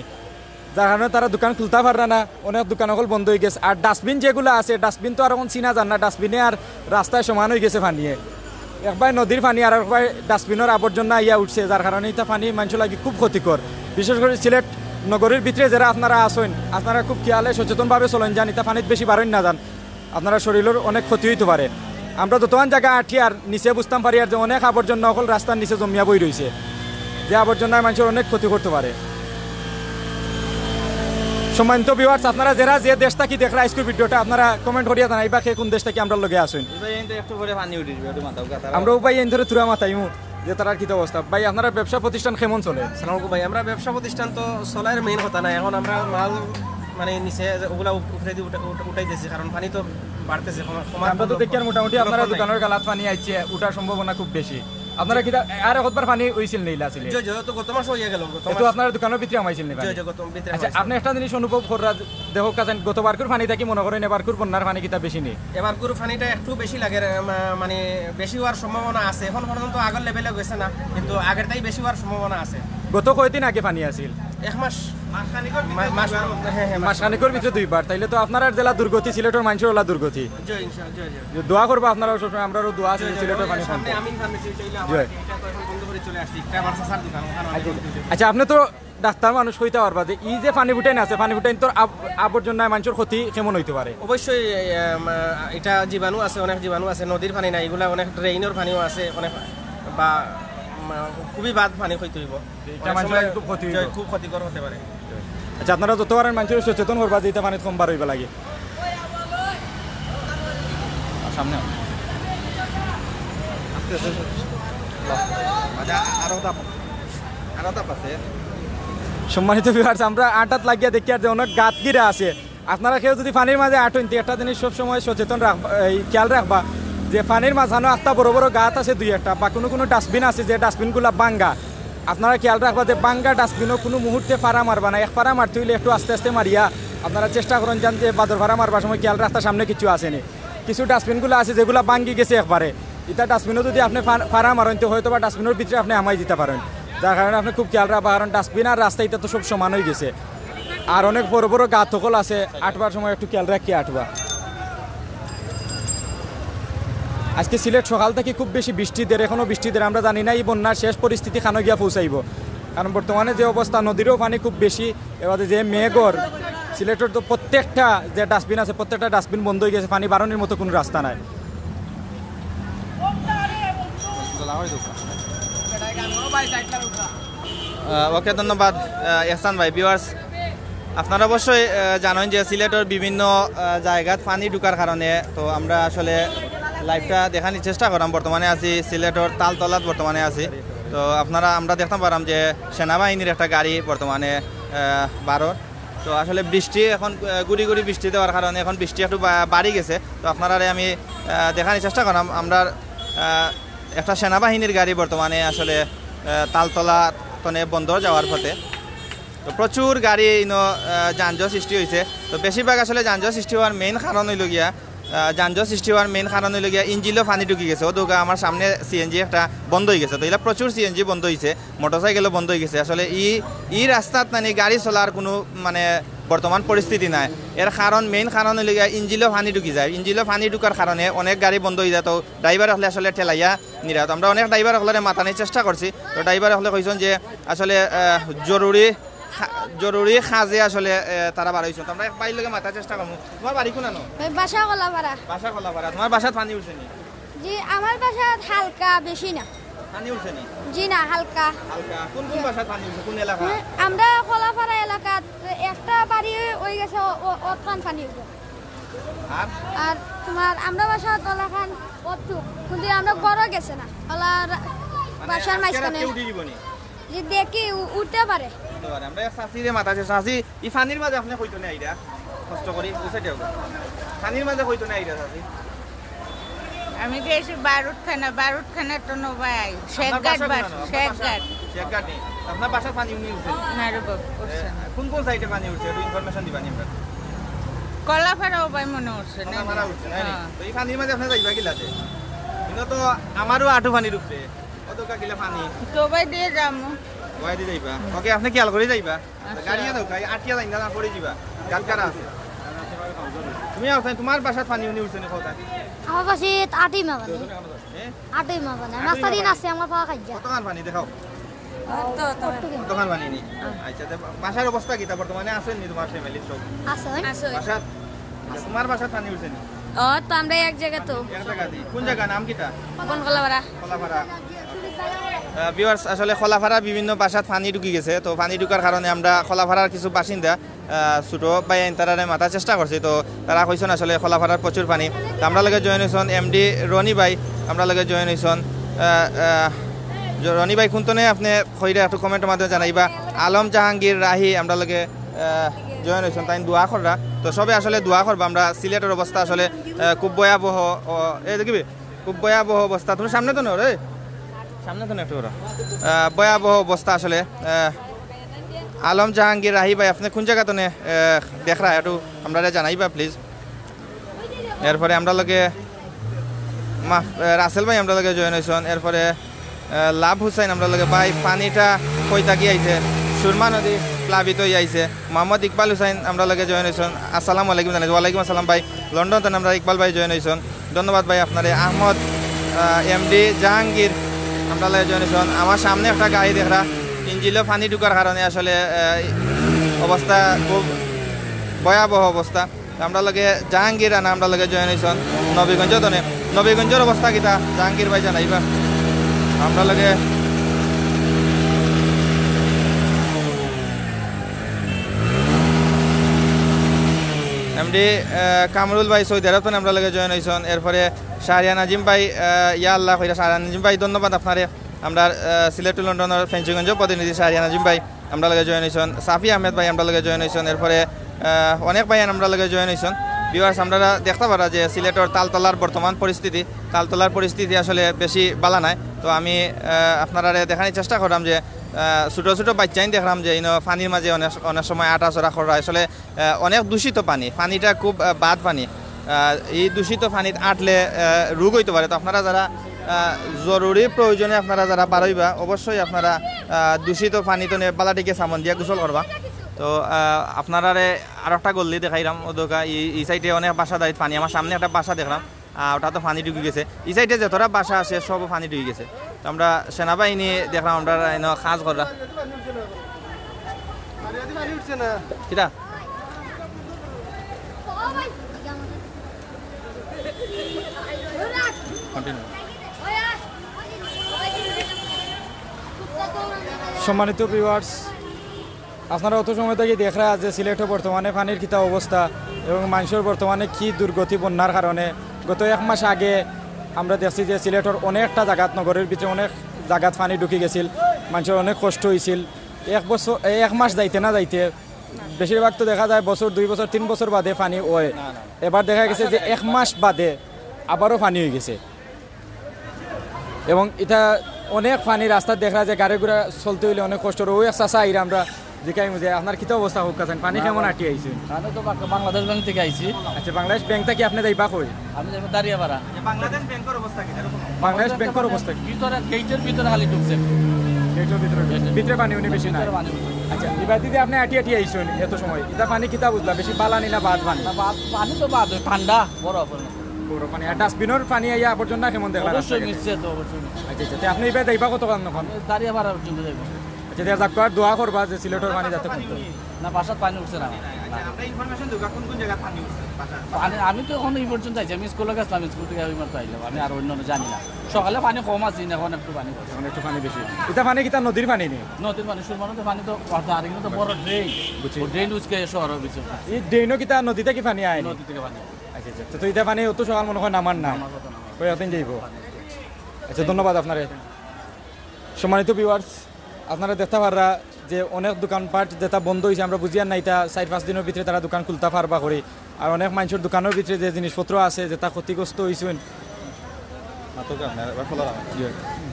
যার কারণে তারা দোকান খুলতা পাররা না, অনেক দোকান অকল বন্ধ অইগেছে। আর ডাস্টবিন যেগুলা আছে, ডাস্টবিন তো আর অখন চিনা যার না, ডাস্টবিনে আর রাস্তায় সমান অইগেছে পানিয়ে। একবায় নদীর পানি আর একবায় ডাস্টবিনর আবর্জনা আইয়া উঠছে, যার কারণে ইতা পানি মানষর লাগি খুব ক্ষতিকর। বিশেষ করি সিলেট নগরীর ভিতরে যেরা আপনারা আছইন, আপনারা খুব খেয়ালে সচেতনভাবে চলইন, যান ইতা পানিত বেশি বারইন না যান। আপনারা শরীলর অনেক ক্ষতি অইতো পারে। আমরা যতখান জাগা আটি আর নিচে বুঝতাম পারি আর যে অনেক আবর্জনা অকল রাস্তার নিচে জমিয়া বই রইছে, যে আবর্জনায় মানষর অনেক ক্ষতি করতো পারে। সম্মানিত ভিউয়ার্স, আপনারা যেরা যে দেশ থাকি দেখরা আইজকুর ভিডিওটা, আপনারা কমেন্ট করিয়া জানাইবা কে কোন দেশ থাকি আমরার লগে আছইন। ভাই, এই তো একটু পরে পানি উঠি যাইবো, একটু মাথাও কাতারা। আমরাও ভাই এন ধরে তুরা মাতাইমু যে তারার কিতা অবস্থা। ভাই, আপনারা ব্যবসা প্রতিষ্ঠান কেমন চলে? আসসালামু আলাইকুম ভাই, আমরা ব্যবসা প্রতিষ্ঠান তো চলার মেইন কথা নাই, এখন আমরা মাল মানে নিচে ওগুলা উপ-, উপরেদি উঠা-, উঠা-, উঠাইতেছি, কারণ পানি তো বাড়তেছে, কমা-, কমার আমরা তো কোনো দেখিয়ার মোটামুটি কোনো আপনারা লক্ষণ নাই। দোকানর গালাত পানি আইছে, উঠার সম্ভাবনা খুব বেশি। আপনারা কিতা আরো কতবার পানি অইছিল নি ইলা সিলেট? জি, জি, তো গত মাস অইয়া গেল, গত এ তো মাস। আপনার দোকানর ভিতরে হামাইছিল নি জি, পানি? জি, গত ভিতরে আচ্ছা, হামাইছিল। আপনি একটা জিনিস অনুভব কররা, দেখো কাছেন, গতবারকুর পানি থাকি মনে করেন এবারকুর বন্যার পানি কিতা বেশি নি? এবারকুর পানিটা একটু বেশি লাগে, মা-, মানে বেশি হওয়ার সম্ভাবনা আছে। এখন পর্যন্ত আগর লেভেলে গেছে না, কিন্তু আগেরটাই বেশি হওয়ার সম্ভাবনা আছে। গত কয়দিন আগে পানি আছিল? এক মাস। মা-, মাস, হ্যাঁ, হ্যাঁ, মাস। মাসখানিকর ভিতরে দুইবার, তাইলে তো আপনারার জেলা দুর্গতি, সিলেটর মানষর ওলা দুর্গতি। জি, ইনশাআল্লাহ, জি, জি। যে দোয়া করবা আপনারাও সবসময়, আমরারও দোয়া আছে জি, যে জি, সিলেটর ওই পানি সামনে কমতো। আমিন ফার্মেসি, ওইটা আমার জি। এটা তো এখন বন্ধ করে চলে আসছি, এটা আমার চাচার দোকান, ওখানে আচ্ছা, অনেক আচ্ছা। দোকান। আচ্ছা, আপনি তো ডাক্তার মানুষ, কইতা পারবা যে ই যে পানি ফুটাইন আছে, পানি ফুটাইন তোর আব-, আবর্জনায় মানষর ক্ষতি কেমন অইতো পারে? অবশ্যই, এম, এটা জীবাণু আছে, অনেক জীবাণু আছে, নদীর পানি না, এগুলা অনেক ড্রেইনর পানিও আছে, অনেক বা, উম, খুবই বাদ পানি অইতো অইবো। এটা অনেক মানষর সময় লাগি খুব ক্ষতি অইবো। খুব ক্ষতিকর হতে পারে। আচ্ছা, আপনারা যত পারেন মানষরে সচেতন করবা যে ইতা পানিত কম বার অইবা লাগি। আর সামনে আও। আস্তে আস্তে আস্তে। আচ্ছা, আরো ধাপ, আরো ধাপ আছে। সম্মানিত ভিউয়ার্স, আমরা আটাত লাগিয়া দেখিয়ার যে অনেক গাত গিরা আছে। আপনারা কেউ যদি পানির মাঝে আটইন, তে একটা জিনিস সবসময় সচেতন রাখবা, এই খেয়াল রাখবা যে পানির মাঝখানো একটা বড় বড় গাত আছে দুই একটা, বা কোনো কোনো ডাস্টবিন আছে যে ডাস্টবিনগুলা ভাঙ্গা। আপনারা খেয়াল রাখবা যে ভাঙ্গা ডাস্টবিনও কোনো মুহূর্তে ফাড়া মারবা না, এক ফাড়া মারতে অইলে একটু আস্তে আস্তে মারিয়া আপনারা চেষ্টা করইন যান যে বাদর ফাড়া মারবার সময় খেয়াল রাখতা সামনে কিছু আছে নি। কিছু ডাস্টবিনগুলা আছে যেগুলা ভাঙ্গি গেছে একবারে, ইতা ডাস্টবিনও যদি আপনি ফা-, ফাড়া মারইন, তে হয়তো বা ডাস্টবিনর ভিতরে আপনি হামাই দিতা পারইন, যার কারণে আপনি খুব খেয়াল রাখবা, কারণ ডাস্টবিন আর রাস্তা ইতা তো সব সমান অইগেছে। আর অনেক বড় বড় গাত অকল আছে, আটবার সময় একটু খেয়াল রাখিয়া আটবা। আজকে সিলেট সকাল থাকি খুব বেশি বৃষ্টি দের, এখনো বৃষ্টি দের। আমরা জানি না ই বন্যার শেষ পরিস্থিতি কানো গিয়া পৌঁছাইবো, কারণ বর্তমানে যে অবস্থা, নদীরও পানি খুব বেশি, এবারে যে মেঘর সিলেটর তো প্রত্যেকটা যে ডাস্টবিন আছে, প্রত্যেকটা ডাস্টবিন বন্ধ হয়ে গেছে, পানি বারোনির মতো কোনো রাস্তা নাই। ওকে, ধন্যবাদ। আহ, এহসান ভাই, ভিউয়ার্স, আপনারা অবশ্যই আহ, জানেন যে সিলেটর বিভিন্ন আহ, জায়গাত পানি ঢুকার কারণে তো আমরা আসলে লাইভটা দেখানোর চেষ্টা করাম। বর্তমানে আছি সিলেটর তালতলাত, বর্তমানে আছি। তো আপনারা, আমরা দেখতাম পারাম যে সেনাবাহিনীর একটা গাড়ি বর্তমানে আহ, বারোর। তো আসলে বৃষ্টি এখন আহ, গুড়ি গুড়ি বৃষ্টি দেওয়ার কারণে এখন বৃষ্টি একটু বা- বাড়ি গেছে। তো আপনারারে আমি আহ, দেখানোর চেষ্টা করাম আমরা আহ, একটা সেনাবাহিনীর গাড়ি বর্তমানে আসলে আহ, তালতলা তনে বন্দর যাওয়ার পথে। তো প্রচুর গাড়ি ইনো আহ, যানজট সৃষ্টি হয়েছে। তো বেশিরভাগ আসলে যানজট সৃষ্টি হওয়ার মেইন কারণ হইল গিয়া আহ, যানজট সৃষ্টি হওয়ার মেইন কারণ হইল গিয়া ইঞ্জিনও পানি ঢুকি গেছে। ও দোকা আমার সামনে সিএনজি একটা বন্ধ হয়ে গেছে। তো এলা প্রচুর সিএনজি বন্ধ হয়েছে, মোটরসাইকেলও বন্ধ হয়ে গেছে। আসলে ই ই রাস্তাত মানে গাড়ি চলার কোনো মানে বর্তমান পরিস্থিতি নাই। এর কারণ, মেইন কারণ হইল গিয়া ইঞ্জিনও পানি ঢুকি যায়। ইঞ্জিনও পানি ঢুকার কারণে অনেক গাড়ি বন্ধ হয়ে যায়। তো ড্রাইভার হকলে আসলে ঠেলাইয়া নিরা। তো আমরা অনেক ড্রাইভার হকলরে মাতানির চেষ্টা করছি। তো ড্রাইভার হকলে কইছেন যে আসলে আহ, জরুরি খা- জরুরি কাজে আসলে আহ, তারা বারইছেন। তো আমরা এক ভাইর লগে মাতার চেষ্টা করবো। তোমার বাড়ি কোনানো? ওই বাসা কলাপাড়া। বাসা কলাপাড়া। তোমার বাসাত পানি উঠছে নি? জি, আমার বাসাত হালকা, বেশি না। পানি উঠছে নি? জি না, হালকা। হালকা। কোন কোন বাসাত পানি উঠছে, কোন এলাকা? হুম, আমরা কলাপাড়া এলাকাত একটা বাড়ি হয়ে গেছে, ও- ও- অতখান পানি উঠে। আর আর তোমার আমরা বাসা দলাখান অতটুক, কিন্তু আমরা ঘরও গেছে না। ওলা রা- মানে বাসার আজকে মাঝখানে। রাতে উঠি দিব নি? যে দেখি উ- উঠতে পারে। উঠতে পারে। আমরা এক চাচিরে মাতার চেষ্টা। চাচি, ই পানির মাঝে আপনি কইতো না আইরা? কষ্ট করি, বুঝে দেও। পানির মাঝে কইতো না আইরা, চাচি? আমি তো এসে বারুদ খানা, বারুদ খানা তো নো ভাই, আপনার শেখঘাট বাসা বাস, কোনানো? আপনার বাসা? শেখঘাট। শেখঘাট নি? আপনার বাসা পানি উনি উঠছে? না রে বাবা, উঠছে না। কোন কোন সাইডে পানি উঠছে? একটু ইনফরমেশন দিবা নি আমরা। কলাফাড়াও ভাই মনে হচ্ছে, না? কলাফাড়া উঠছে, তাই নি? হ্যাঁ। তো এই পানির মাঝে আপনি যাইবা কিলাতে? কিন্তু তো আমারও আঁটু পানির উপরে। কত কা কিলা পানি? তো ভাই দিয়ে যাবো। ওয়াই দিয়ে যাইবা? ওকে, আপনি খেয়াল করে যাইবা। আচ্ছা। গাড়িয়ে দাও, গাড়ি আটিয়া যাই না, পড়ে যাবা। গাটকারা আছে। তুমি আও, তোমার বাসাত পানি উনি উঠছে নি, কথা? আমার বাসাত আটি মা বানায়। হ্যাঁ? আটি মা বানায়। আটি মা বানায়। মাস্টারিন আছে, আমার পাওয়া খাইজা। কতখান পানি দেখাও? অত, অত। কতখান পানি নি? আচ্ছা, তো বাসার অবস্থা কিতা বর্তমানে? আছেন নি তোমার ফ্যামিলির সব? আছে। আছে। বাসাত? আচ্ছা, তোমার বাসাত পানি উঠছে নি? ও, তো আমরা এক জায়গা তো। এক জায়গা দি। কোন জায়গা? নাম কিতা? কোন কলাপাড়া? কলাপাড়া। আহ, ভিউয়ার্স, আসলে কলাপাড়া বিভিন্ন বাসাত পানি ঢুকি গেছে। তো পানি ঢুকার কারণে আমরা কলাপাড়ার কিছু বাসিন্দা, আহ, ছোট ভাই আইন তারারে মাতার চেষ্টা করছি। তো তারা কইছেন আসলে কলাপাড়ার প্রচুর পানি। তো আমরা লগে জয়েন হইছেন এমডি রনি ভাই, আমরা লগে জয়েন হইছেন। আহ, আহ, জ- রনি ভাই, কোন তনে আপনি কইরা একটু কমেন্টের মাধ্যমে জানাইবা। আলম জাহাঙ্গীর রাহি আমরা লগে, আহ, জয়েন হইছেন, তাই দোয়া কররা। তো সবে আসলে দোয়া করবা। আমরা সিলেটের অবস্থা আসলে, আহ, খুব ভয়াবহ। ও, এই দেখিবি, খুব ভয়াবহ অবস্থা। তুমি সামনে তো নেও রে, সামনে তো নেও একটু করো। আহ, ভয়াবহ অবস্থা আসলে। আহ, আলম জাহাঙ্গীর রাহি ভাই, আপনি কোন জায়গা তনে, আহ, দেখরা একটু আমরারে জানাইবা প্লিজ। এরপরে আমরা লগে মাহ-, আহ, রাসেল ভাই আমরা লগে জয়েন হইছেন। এরপরে আহ, লাভ হুসাইন আমরা লগে, ভাই পানিটা কই থাকি আইছে? সুরমা নদী প্লাবিত হয়ে আইছে। মোহাম্মদ ইকবাল হুসাইন আমরা লগে জয়েন হইছেন, আসসালামু আলাইকুম জানাই। ওয়ালাইকুম আসসালাম ভাই, লন্ডন তনে আমরা ইকবাল ভাই জয়েন হইছেন, ধন্যবাদ ভাই আপনারে। আহমদ, আহ, এমডি জাহাঙ্গীর আমরা লগে জয়েন হইছেন। আমার সামনে একটা গাড়ি দেখরা, ইঞ্জিনও পানি ঢুকার কারণে আসলে, আহ, অবস্থা খুব ভয়াবহ অবস্থা। আমরা লগে জাহাঙ্গীর রানা আমরা লগে জয়েন হইছেন নবীগঞ্জ তনে। নবীগঞ্জের অবস্থা কিতা জাহাঙ্গীর ভাই জানাইবা আমরা লগে। এমডি, আহ, কামরুল ভাই সৌদি আরব তনে আমরা লগে জয়েন হইছেন। এরপরে শাহরিয়া নাজিম ভাই, আহ, ইয়া আল্লাহ কইরা শাহরিয়া নাজিম ভাই, ধন্যবাদ আপনারে। আমরা, আহ, সিলেট টু লন্ডনের ফেঞ্চুগঞ্জ প্রতিনিধি শাহরিয়া নাজিম ভাই আমরা লগে জয়েন হইছেন, সাফি আহমেদ ভাই আমরা লগে জয়েন হইছেন, এরপরে, আহ, অনেক ভাই আমরা লগে জয়েন হইছেন। ভিউয়ার্স, আপনারা দেখতা পারা যে সিলেটর তালতলার বর্তমান পরিস্থিতি, তালতলার পরিস্থিতি আসলে বেশি বালা নাই। তো আমি, আহ, আপনারারে দেখানির চেষ্টা করলাম যে, আহ, ছোটো ছোটো বাচ্চাইন দেখলাম যে ইনো পানির মাঝে অনেক, অনেক সময় আটাচড়া করা, আসলে, আহ, অনেক দূষিত পানি, পানিটা খুব, আহ, বাদ পানি। আহ, এই দূষিত পানিত আটলে, আহ, রোগ হইতে পারে। তো আপনারা যারা, আহ, জরুরি প্রয়োজনে আপনারা যারা বারইবা, অবশ্যই আপনারা, আহ, দূষিত পানি তো নে-, বালাটিকে সামন দিয়া গোসল করবা। তো, আহ, আপনারারে আর একটা গল্লি দেখাইলাম, ও দোকা এই, এই সাইডে অনেক বাসা দাঁড়িয়ে পানি, আমার সামনে একটা বাসা দেখলাম, আহ, ওটা তো পানি ঢুকি গেছে। এই সাইডে যতটা বাসা আছে সব পানি ঢুকি গেছে। তো আমরা সেনাবাহিনী দেখলাম, আমরা এনে কাজ করলাম। কিতা? সম্মানিত ভিউয়ার্স, আপনারা অত সময় থাকি দেখরা যে সিলেটো বর্তমানে পানির কিতা অবস্থা এবং মানষর বর্তমানে কি দুর্গতি বন্যার কারণে। গত এক মাস আগে আমরা দেখছি যে সিলেটর অনেকটা জাগাত, নগরীর ভিতরে অনেক জাগাত পানি ঢুকি গেছিল, মানষর অনেক কষ্ট অইছিল। এক বছর, এক মাস যাইতে না যাইতে, বেশিরভাগ তো দেখা যায় বছর, দুই বছর, তিন বছর বাদে পানি অয়। এবার দেখা গেছে যে এক মাস বাদে আবারও পানি অই গেছে। এবং ইটা অনেক পানি, রাস্তাত দেখরা যে গাড়ি ঘোড়া চলতে অইলে অনেক কষ্ট অয়। অউ এক চাচা আইরা, আমরা জিকাইমু যে আপনার কিতা অবস্থা, কউক্কা চাইন, পানি কেমন আটি আইছে? আমি তো বাং-, বাংলাদেশ ব্যাংক থাকি আইছি। আচ্ছা, বাংলাদেশ ব্যাংক থাকি আপনে যাইবা কই? আমি যাইমু দারিয়াপাড়া। বাংলাদেশ ব্যাংকর অবস্থা কিতা? ভিতরে, গেইটর ভিতরে খালি ঢুকছে। গেইটর ভিতরে ঢুকছে। ভিতরে পানি উনি বেশি নাই। ভিতরে পানি উঠছে। আচ্ছা, ইবাদি যে আপনে আটি আটি আইছইন এত সময়, ইটা পানি কিতা বুঝলা? বেশি বালা নি না বাদ পানি? না, বাদ, পানি তো বাদ, ঠান্ডা, বরফ। বরফ পানি। আর ডাস্টবিনর পানি আইয়া আবর্জনা কেমন দেখলা অবশ্যই রাস্তাঘাটে? মিশছে তো, অবশ্যই মিশছে। আচ্ছা, আচ্ছা, তে আপনে ইবাদি যাইবা কতখান অখন? আমি দারিয়াপাড়া পর্যন্ত যাইবো। আচ্ছা, তে যাক, আর দোয়া করবা যে সিলেটর পানি যাতে কমতো। না, বাসাত পানি উঠছে না। আচ্ছা, আমরা ইনফরমেশন দেবো, কোন কোন জায়গায় পানি উঠছে বাসাত? পানি, আমি তো এখন এই পর্যন্ত আইছি, আমি স্কুলে গেছিলাম, স্কুল থাকি এই মাত্র আইলাম, আমি আর অন্য জানি না। সকালে পানি কম আছিল, এখন একটু পানি বাড়ছে। এখন একটু পানি বেশি। ইটা পানি কিতা নদীর পানি নি? নদীর পানি, সুরমা নদীর পানি তো অর্ধ আর এখানে তো বড় ড্রেন। বুঝছি। ও ড্রেন উচকে শহরের ভিতরে। এই ড্রেনও কিতা নদী থাকি পানি আয় নি? নদী থাকি পানি। আচ্ছা, আচ্ছা। তো, তো ইটা পানি অত সকাল মনে হয় নামার না। নামার কথা না। কয়েকদিন যাইবো। আচ্ছা, ধন্যবাদ আপনারে। সম্মানিত ভিউয়ার্স, আপনারা দেখতা পাররা যে অনেক দোকানপাট যেটা বন্ধ অইছে, আমরা বুঝিয়ার না, ইটা চাইর পাঁচ দিনর ভিতরে তারা দোকান খুলতা পারবা করি। আর অনেক মানষর দোকানর ভিতরে যে জিনিসপত্র আছে, যেটা ক্ষতিগ্রস্ত অইছইন, মাতক আপনার, এবার খোলা রাখা। জি।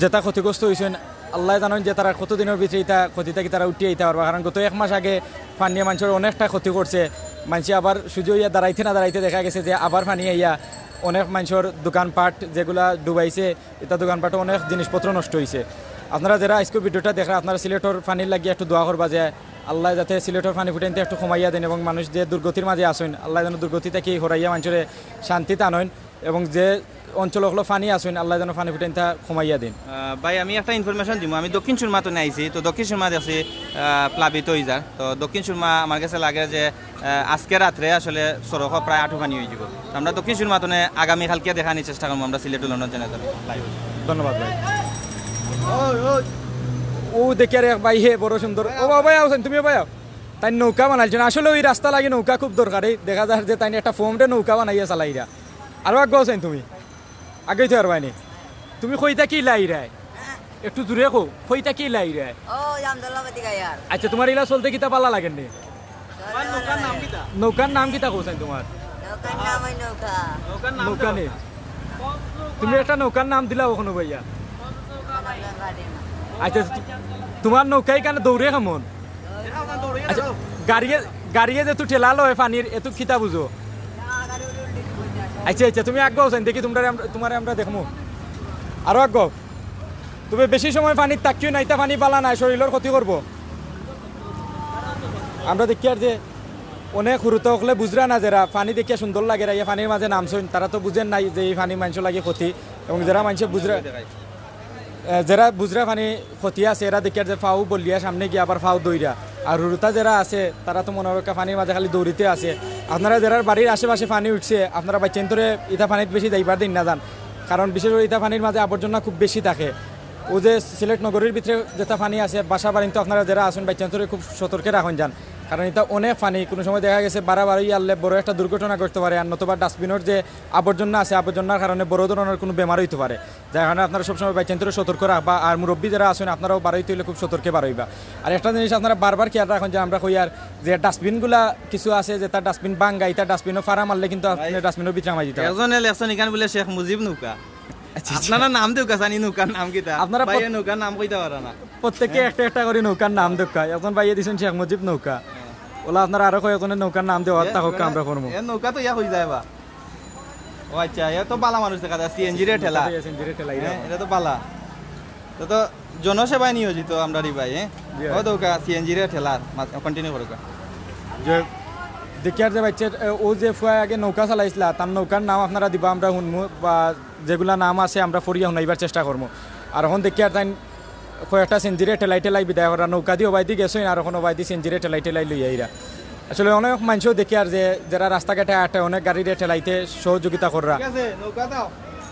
যেটা ক্ষতিগ্রস্ত অইছইন, আল্লায় জানইন যে তারা কতদিনর ভিতরে ইটা ক্ষতি থাকি তারা উঠিয়া আইতা পারবা। কারণ গত এক মাস আগে পানিয়ে মানষর অনেকটা ক্ষতি করছে। মানষে আবার সুজা অইয়া দাঁড়াইতে না দাঁড়াইতে দেখা গেছে যে আবার পানি আইয়া অনেক মানষর দোকানপাট যেগুলা ডুবাইছে, ইটা দোকানপাটও অনেক জিনিসপত্র নষ্ট অইছে। আপনারা যেরা আইজকুর ভিডিওটা দেখরা, আপনারা সিলেটর পানির লাগি একটু দোয়া করবা যে আল্লায় যাতে সিলেটর পানি ফুটাইনতা একটু কমাইয়া দেইন এবং মানুষ যে দুর্গতির মাঝে আছইন, আল্লায় যেন দুর্গতি থাকি হরাইয়া মানষরে শান্তিত আনইন এবং যে অঞ্চল অকলো পানি আছইন, আল্লায় যেন পানি ফুটাইনতা কমাইয়া দেইন। আহ, ভাই, আমি একটা ইনফরমেশন দিমু। আমি দক্ষিণ সুরমা তনে আইছি, তো দক্ষিণ সুরমা দেখছি, আহ, প্লাবিত অই যার। তো দক্ষিণ সুরমা আমার গেছে লাগে যে আহ, আজকে রাত্রে আসলে সড়কো প্রায় আঁটু পানি অই যিবো। তো আমরা দক্ষিণ সুরমা তনে আগামী কালকে দেখানির চেষ্টা করমু আমরা সিলেট উলনর চ্যানেল লাইভ। ধন্যবাদ ভাই। অউ দেখিয়ার এক ভাইয়ে বড় সুন্দর। ও বাবা, ভাই আছইন, তুমিও ভাই আও। তাইন নৌকা বানাইছইন। আসলে অউ রাস্তা লাগি নৌকা খুব দরকারি। দেখা যার যে তাইন একটা ফোমরে নৌকা বানাইয়া চালাইরা। আরো আগুয়াও চাইন তুমি। আগুয়াইতে পারবায় নি। তুমি কই থাকি আইরায়? একটু জুরে কও, কই থাকি আইরায়? ও, জামতলা বাতি গায়ার। আচ্ছা, তুমার ইলা চলতে কিতা বালা লাগের নি? চলে বালা লাগে। নৌকার নাম কিতা কও চাইন তুমার? নৌকার নাম অউ নৌকা। নৌকা নি? তুমি একটা নৌকার নাম দিলাও অখনো ভাইয়া। আচ্ছা, তু-, তুমার নৌকা ইখানো দৌড়ে কেমন? আচ্ছা, গাড়িয়ে, গাড়িয়ে যেতু ঠেলা লয় পানির, এতু কিতা বুঝো? আচ্ছা, আচ্ছা, তুমি আগুয়াও চাইন, দেখি তুমরারে আমরা, তুমারে আমরা দেখমু। আরো আগুয়াও। তুমি বেশি সময় পানিত থাকিও না, ইতা পানি বালা নায়, শরীলর ক্ষতি করবো। আমরা দেখিয়ার যে অনেক হুরুতা অকলে বুঝরা না, যেরা পানি দেখিয়া সুন্দর লাগের, ইয়া পানির মাঝে নামছইন, তারা তো বুঝের নাই যে ই পানি মানষর লাগি ক্ষতি। এবং যেরা মানষে বুঝরা, এ, যেরা বুঝরা পানি ক্ষতি আছে, এরা দেখিয়ার যে পাও বলিয়া সামনে গিয়া আবার পাও ধইরা। আর হুরুতা যেরা আছে, তারা তো মনো করউক্কা পানির মাঝে খালি দৌড়িতে আছে। আপনারা যেরার বাড়ির আশেপাশে পানি উঠছে, আপনারা বাইচ্চাইন্তরে ইতা পানিত বেশি যাইবার দেইন না যান, কারণ বিশেষ করি ইতা পানির মাঝে আবর্জনা খুব বেশি থাকে। অউ যে সিলেট নগরীর ভিতরে যেটা পানি আছে, বাসা বাড়িত আপনারা যেরা আছইন, বাইচ্চাইন্তরে খুব সতর্কে রাখইন যান, কারণ ইটা অনেক পানি। কুনু সময় দেখা গেছে বাড়াবাড়ি আরলে বড় একটা দুর্ঘটনা ঘটতে পারে। আর নতুবা ডাস্টবিনর যে আবর্জনা আছে, আবর্জনার কারণে বড় ধরনের কুনু বেমার অইতে পারে। যার কারণে আপনারা সবসময় বাইচ্চাইন্তরে সতর্ক রাখবা। আর মুরব্বি যেরা আছইন, আপনারাও বারইতে অইলে খুব সতর্কে বারইবা। আর একটা জিনিস আপনারা বারবার খেয়াল রাখইন যে আমরা কই আর যে ডাস্টবিনগুলা কিছু আছে, যেটা ডাস্টবিন ভাঙ্গা, ইটা ডাস্টবিনও ফাড়া মারলে কিন্তু আপনি ডাস্টবিনর ভিতরে হামাই দিতা পারে। একজনে লেখছইন ইখান বুলে শেখ মুজিব নৌকা। আচ্ছা, আচ্ছা। আপনারা নাম দেউক্কা চাইন, ই নৌকার নাম কিতা? আপনারা ভাইয়ে প্রত-, নৌকার নাম কইতা পারা না। প্রত্যেকে একটা একটা করি নৌকার নাম দেউক্কা। একজন ভাইয়ে দিছইন শেখ মুজিব নৌকা। অলা আপনারা আরো কয়েকজনে নৌকার নাম দেওয়ার তা কউক্কা আমরা করমু। এ নৌকা তো ইয়া অই যায় বা। ও আচ্ছা, এ তো বালা মানুষ দেখা যায়, সিএনজি রে ঠেলা। সিএনজি রে ঠেলা, হ্যাঁ, ইটা তো বালা। তো, তো জনসেবায় নিয়োজিত আমরার ই ভাই, হ্যাঁ? জি, ও ভাই। তো ওকা সিএনজি রে ঠেলার, মা-, continue করউক্কা। যে দেখিয়ার যে বাইচ্চা, এ, অউ যে ফুয়ায় আগে নৌকা চালাইছলা, তার নৌকার নাম আপনারা দিবা, আমরা হুনমু, বা যেগুলা নাম আছে আমরা পড়িয়া হুনাইবার চেষ্টা করমু। আর অখন দেখিয়ার তাইন কয়েকটা সিএনজি রে ঠেলাই ঠেলাই বিদায় করা, নৌকা দি অবায়দি গেছইন, আর অখন অবায়দি সিএনজি রে ঠেলাই ঠেলাই লইয়া আইরা। আসলে অনেক মানুষও দেখি আর যে যারা রাস্তাঘাটে আটে অনেক গাড়িরে ঠেলাইতে সহযোগিতা কররা। ঠিক আছে, নৌকা দাও।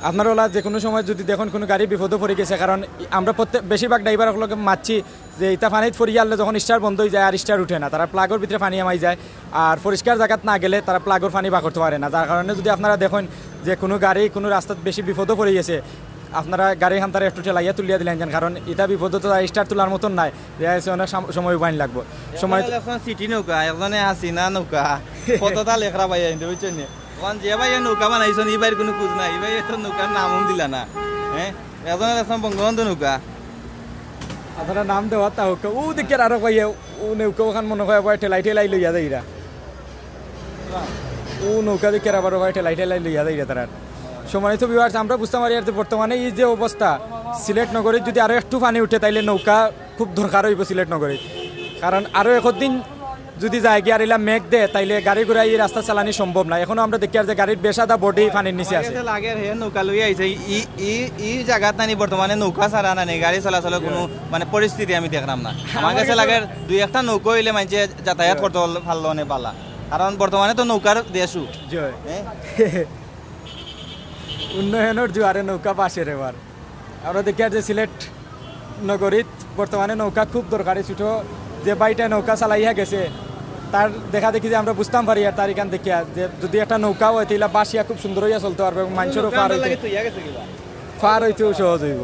আপনারা ওলা যে কোনো সময় যদি দেখেন কোনো গাড়ি বিপদে পড়ে গেছে, কারণ আমরা প্রত্যেক বেশিরভাগ ড্রাইভার সকলকে মাতছি যে ইটা পানিত পড়িয়া আনলে যখন স্টার্ট বন্ধ হয়ে যায় আর স্টার্ট উঠে না, তারা প্লাগর ভিতরে পানি হামাই যায়। আর পরিষ্কার জায়গাত না গেলে তারা প্লাগর পানি বার করতে পারে না, যার কারণে যদি আপনারা দেখেন যে কোনো গাড়ি কোনো রাস্তাত বেশি বিপদে পড়ে গেছে, আপনারা গাড়ি খান তারা একটু ঠেলাইয়া তুলিয়া দিলেন যেন, কারণ ইটা বিপদে তো স্টার্ট তোলার মতন নাই, দেখা গেছে অনেক সম-, সময় উবাইন লাগবো। সময় একজনে লেখছেন সিটি নৌকা, একজনে হাসিনা নৌকা, কতটা লেখরা ভাই আইনতে বুঝছেন নি? এখন যে ভাই নৌকা বানাইছেন, এই ভাইয়ের কোনো খোঁজ নাই, এই ভাই তো নৌকার নামও দিলা না। হ্যাঁ, একজনে লেখছেন বঙ্গবন্ধু নৌকা। আপনারা নাম দেওয়া তা হোক, ও দেখে আরো ভাই, ও নৌকা ওখান মনে হয় ভাই ঠেলাই ঠেলাই লইয়া যাইরা। ও নৌকা দেখে আবার ভাই ঠেলাই ঠেলাই লইয়া যাইরা তারা। সম্মানিত ভিউয়ার্স, আমরা বুঝতে পারি আর যে বর্তমানে এই যে অবস্থা, সিলেট নগরীত যদি আরো একটু পানি উঠে তাইলে নৌকা খুব দরকার হইব সিলেট নগরীত, কারণ আরো একদিন যদি যায় গিয়া আর ইলা মেঘ দে তাইলে গাড়ি ঘোড়া এই রাস্তা চালানি সম্ভব না। এখনো আমরা দেখি আর যে গাড়ির বেশ আধা বডি পানির নিচে আছে। আমার কাছে লাগে হে নৌকা লইয়া আইছে, ই ই ই জায়গাত নানি বর্তমানে নৌকা ছাড়া নানি গাড়ি চলাচলের কোনো মানে পরিস্থিতি আমি দেখলাম না। আমার আমার কাছে কাছে লাগে দুই একটা নৌকা হইলে মানছে যাতায়াত জি। করতে পারল-, পারলো অনেক ভালা, কারণ বর্তমানে তো নৌকার দেশও। জি। হ্যাঁ? উন্নয়নের জোয়ারে নৌকা ভাসের এবার। আমরা দেখি আর যে সিলেট নগরীত বর্তমানে নৌকা খুব দরকারি। ছোট যে ভাইটা নৌকা চালাইয়া গেছে, তার দেখা দেখি যে আমরা বুঝতাম পারি আর তার এখান দেখিয়া যে যদি একটা নৌকা হয়, তাইলে ভাসিয়া খুব সুন্দর হইয়া চলতে পারবে এবং মানুষেরও পার হইতে, পার হইতেও সহজ হইব।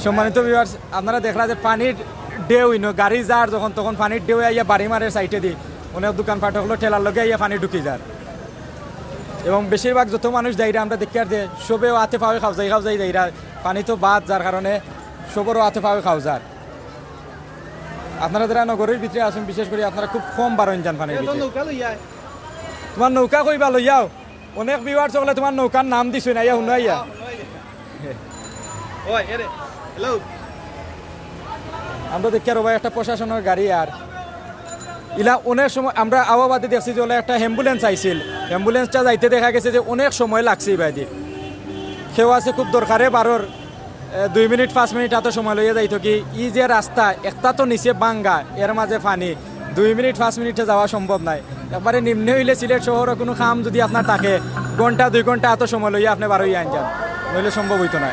সম্মানিত ভিউয়ার্স, আপনারা দেখরা যে পানির ঢেউ ইনো গাড়ি যার যখন তখন পানির ঢেউ আইয়া বাড়ি মারের সাইডে দি, অনেক দোকানপাট হকলো ঠেলার লগে আইয়া পানি ঢুকি যার। এবং বেশিরভাগ যত মানুষ যাইরা আমরা দেখি আর যে সবেও আতে পাওয়ে খাওজাই খাওজাই যাইরা, পানি তো বাদ যার কারণে সবরও আতে পাওয়ে খাওজার। আপনারা যারা নগরীর ভিতরে আছেন, বিশেষ করে আপনারা খুব কম বারইন যান পানির ভিতরে। নৌকা লইয়া আয়। তোমার নৌকা কইবা লইয়াও। অনেক ভিউয়ার্স হকলে তোমার নৌকার নাম দিছইন, আইয়া হুনো আইয়া। ওই, এরে, হ্যালো। আমরা দেখি আর ভাই একটা প্রশাসনের গাড়ি আর ইলা অনেক সময় আমরা আওয়াবাদে দেখছি যে ওলা একটা অ্যাম্বুলেন্স আইছিল, অ্যাম্বুলেন্সটা যাইতে দেখা গেছে যে অনেক সময় লাগছে ইবাদি। কেউ আছে খুব দরকারে বারোর, এ, দুই মিনিট পাঁচ মিনিট এত সময় লইয়া যাইতো কি, ই যে রাস্তা একটা তো নিচে ভাঙ্গা, এর মাঝে পানি, দুই মিনিট পাঁচ মিনিটে যাওয়া সম্ভব নাই। একবারে নিম্নে হইলে সিলেট শহরে কোনো কাম যদি আপনার থাকে, ঘন্টা দুই ঘন্টা এত সময় লইয়া আপনি বারোই আইন যান, নইলে সম্ভব হইতো না।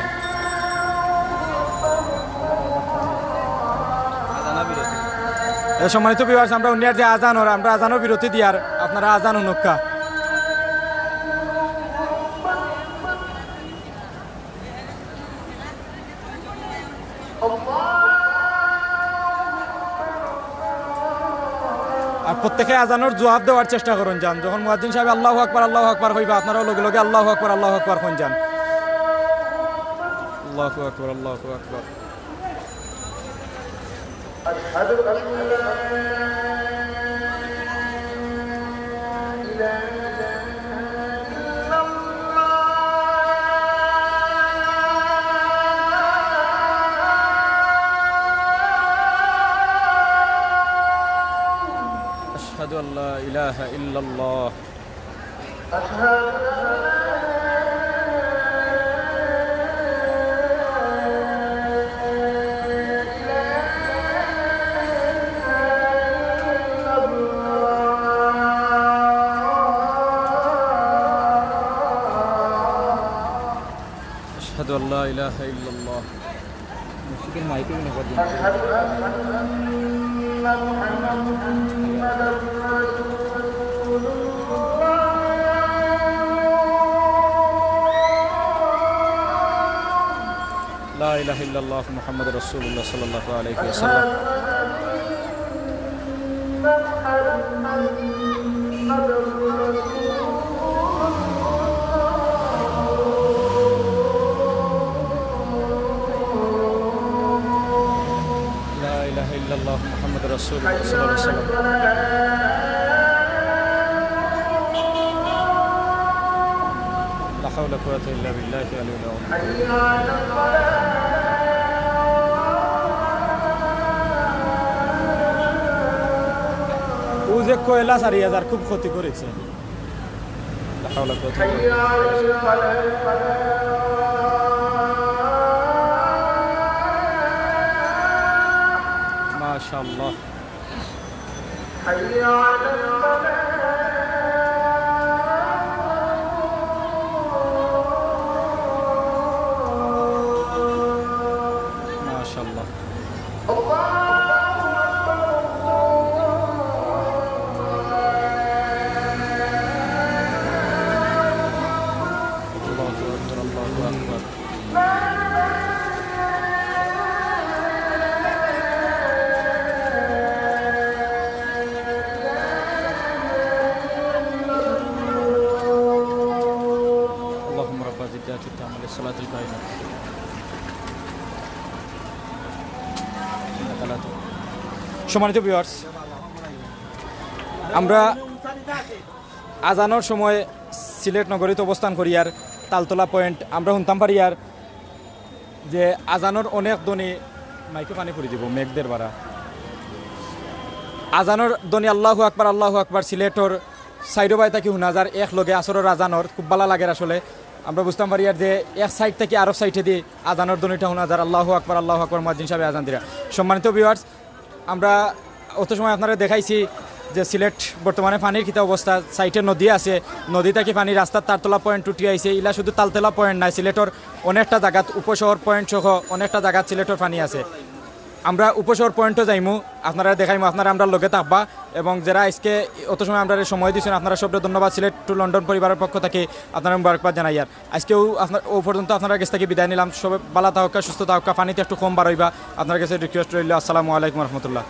এ সম্মানিত ভিউয়ার্স, আমরা উনিয়ার যে আজান ওর, আমরা আজানও বিরতি দিয়ার, আপনারা আজান হুনক্কা। আর প্রত্যেকে আজানোর জবাব দেওয়ার চেষ্টা করুন যান। যখন মুয়াজ্জিন সাহেব আল্লাহু আকবার, আল্লাহু আকবার কইবা, আপনারাও লগে লগে আল্লাহু আকবার, আল্লাহু আকবার কইন যান। আল্লাহু আকবার, আল্লাহু আকবার। أشهد أن لا إله إلا الله. أشهد أن لا إله إلا الله. أشهد أن لا إله إلا الله. أشهد أن لا إله إلا الله. মসজিদের মাইকে কোনো একবার দিন। أشهد أن محمدا رسول الله. لا إله إلا الله محمد رسول الله صلى الله عليه وسلم. أشهد أن محمدا رسول الله. لا إله إلا الله محمد رسول الله صلى الله عليه وسلم. لا حول ولا قوة إلا بالله العلي العظيم. ও যে কয়লা চারি হাজার খুব ক্ষতি করেছে। لا حول ولا قوة إلا بالله. মাশাআল্লাহ। মাশাআল্লাহ। আল্লাহু আকবার, আল্লাহু আকবার। اللهم رب هذه الدعوة التامة والصلاة القائمة. সম্মানিত ভিউয়ার্স, আমরা আজানর সময় সিলেট নগরীত অবস্থান করিয়ার তালতলা পয়েন্ট। আমরা হুনতাম পারিয়ার যে আজানর অনেক ধ্বনি, মাইকে পানি পড়ি দিব, মেঘ দের বারা। আজানর ধ্বনি আল্লাহু আকবার, আল্লাহু আকবার সিলেটর চাইরো বায় থাকি হুনা যার এক লগে আসরর আজানর, খুব ভালা লাগের আসলে। আমরা বুঝতাম পারিয়ার যে এক সাইড থাকি আরক সাইডেদি আজানর ধ্বনিটা হুনা যার, আল্লাহু আকবার, আল্লাহু আকবার মুয়াজ্জিন সাহেবে আজান দিরা। সম্মানিত ভিউয়ার্স, আমরা অত সময় আপনারে দেখাইছি যে সিলেট বর্তমানে পানির কিতা অবস্থা, সাইডে নদী আছে, নদী থাকি পানি রাস্তার তালতলা পয়েন্ট উঠি আইছে। ইলা শুধু তালতলা পয়েন্ট নায়, সিলেটর অনেকটা জাগাত, উপশহর পয়েন্ট সহ অনেকটা জাগাত সিলেটর পানি আছে। আমরা উপশহর পয়েন্টো যাইমু, আপনারারে দেখাইমু, আপনারা আমরার লগে থাকবা। এবং যারা আইজকে অত সময় আমরারে সময় দিছইন, আপনারা সবরে ধন্যবাদ। সিলেট টু লন্ডন পরিবারর পক্ষ থাকি আপনারারে মুবারকবাদ জানাইয়ার। আইজকেউ আপনার, অউ পর্যন্ত আপনারার গেছ থাকি বিদায় নিলাম। সবে ভালা থাকউক্কা, সুস্থ থাকউক্কা, পানিতে একটু কম বারইবা। আপনারার গেছে রিকোয়েস্ট রইল। আসসালামু আলাইকুম রহমতুল্লাহ।